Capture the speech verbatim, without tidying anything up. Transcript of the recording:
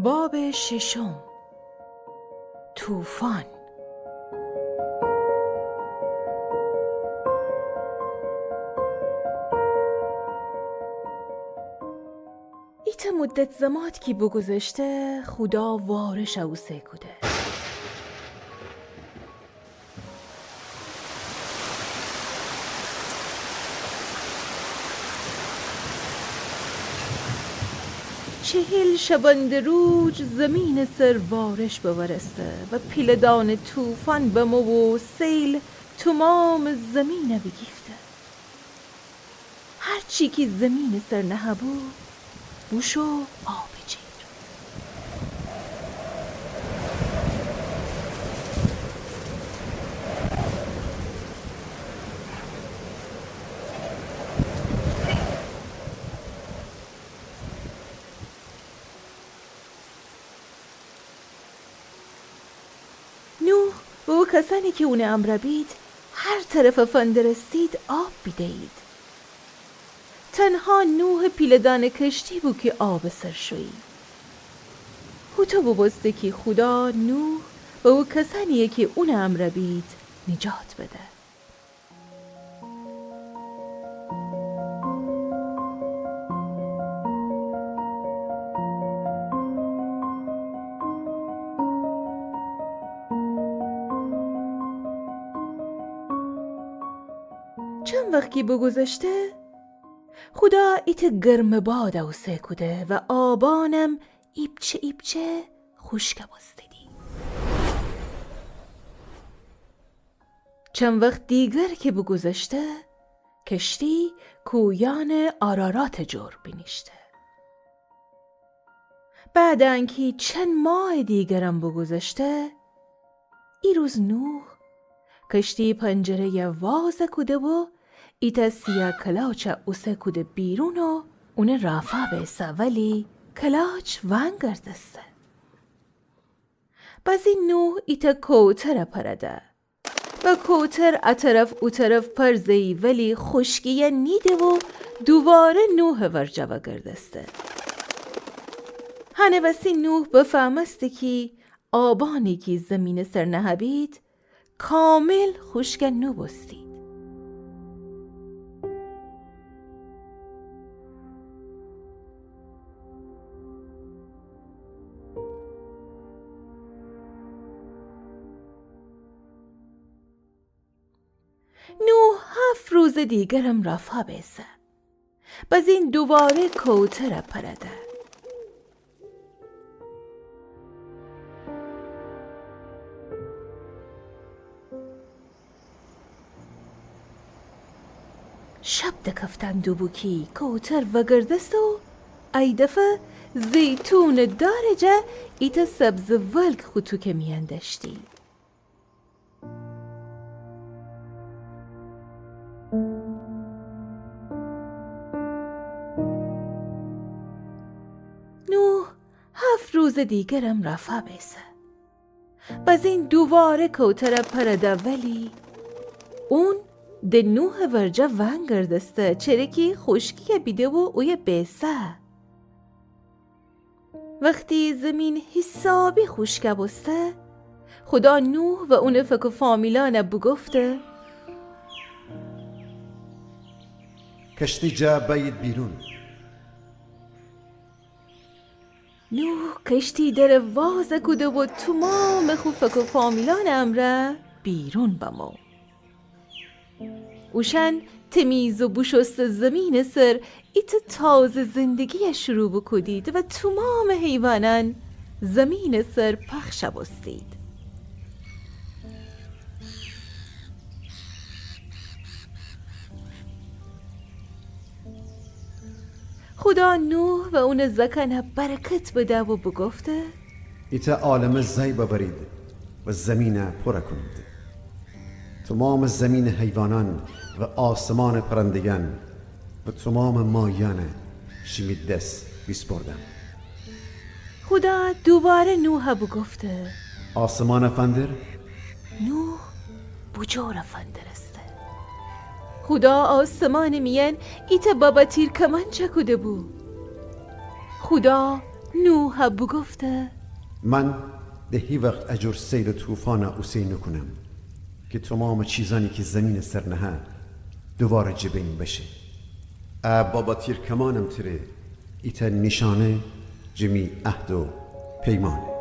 باب ششم، طوفان. ایتأ مدت زمات کی بوگوذشته، خودا وارش اوسه کوده. چهل شبنده روج زمینٚ سر وارش بورسته و پیله‌دانه طوفان بمو و سیل تومامٚ زمینه بیگیفته. هر چی کی زمینٚ سر نهه‌بو، بوشو آبٚ جیر. نوح و او کسأنی کی اونٚ امرأ بید، هر طرف فندرستید آب بیده‌یید. تنها نوحٚ پیله‌دانه کشتی بو کی آبٚ سر شویی. هوطو بوبوسته کی خودا نوح و او کسأنی کی اونٚ امرأ بید، نجات بده. چند وخت کی بوگوذشته، خودا ایتأ گرمٚ باد اوسه کوده و آبانم ایپچه ایپچه خوشکَ بوستیدی. چند وخت دیگر کی بوگوذشته، کشتی کویأنٚ آراراتٚ جور بینیشته. بعد انکی چند ماهٚ دیگرم بوگوذشته، ایروز نوح کشتی پنجره‌یَ وازَ کوده و ایتأ سیاه کلاچَ اوسه کوده بیرون و اونَ رافا بیسه، ولی کلاچ ونگردسته. بزین نوح ایتأ کوترَ پرده. و کوتر ا طرف او طرف پر زه‌یی، ولی خوشکی‌یَ نیده و دوواره نوحٚ ورجه وگردسته. هنٚ وسی نوح بفهمسته کی آبانی کی زمینٚ سر نهه‌بید، کامل خوشکَ نوبوستید. نوح هفت روزٚ دیگرم رافا بیسه. بزین دوواره کوترَ پرده. شب دکفتن دوبو کی کوتر وگردسته و ای دفه زیتونٚ دارٚ جا ایتأ سبزٚ ولگ خو توکٚ میأن دأشتی. نوح هفت روزٚ دیگرم رافا بیسه. بزین دوواره کوترَ پرده، ولی اون د نوحٚ ورجه ونگردسته، چره کی خوشکی‌یَ بیده و اویه بیسه. وختی زمین حیسابی خوشکَ بوسته، خودا نوح و اونٚ فک و فامیلأنَ بوگفته: کشتی جا بأیید بیرون. نوح کشتی درَ وازَ کوده و تومامٚ خو فک و فامیلأنٚ امرأ بیرون بمو. اوشأن تمیز و بوشوسته زمینٚ سر ایتأ تازه زندگی‌یَ شروع بوکودید و تومامٚ حیوانأن زمینٚ سر پخشَ بوستید. خودا نوح و اونٚ زأکأنَ برکت بده و بوگفته: ایتأ عالمه زأی ببرید و زمینَ پورَ کونید. تومامٚ زمینٚ حیوانأن و آسمانٚ پرنده‌یأن و تومامٚ ماهیأنَ شیمی دس بیسپردم. خودا دوواره نوحَ بوگفته: آسمانَ فندر. نوح بوجورَ فندرسته. خودا آسمانٚ میأن ایتأ بابا تیر کمأن چأکوده بو. خودا نوح بوگفته: من د هیوخت ا جور سیل و طوفان اوسه نوکونم کی تومامٚ چیزأنی کی زیمینٚ سر نهه دوواره جٚه بین بشه. ا بابا تیر کمانم تره ایتأ نیشأنه جٚه می عهد و پیمأنه.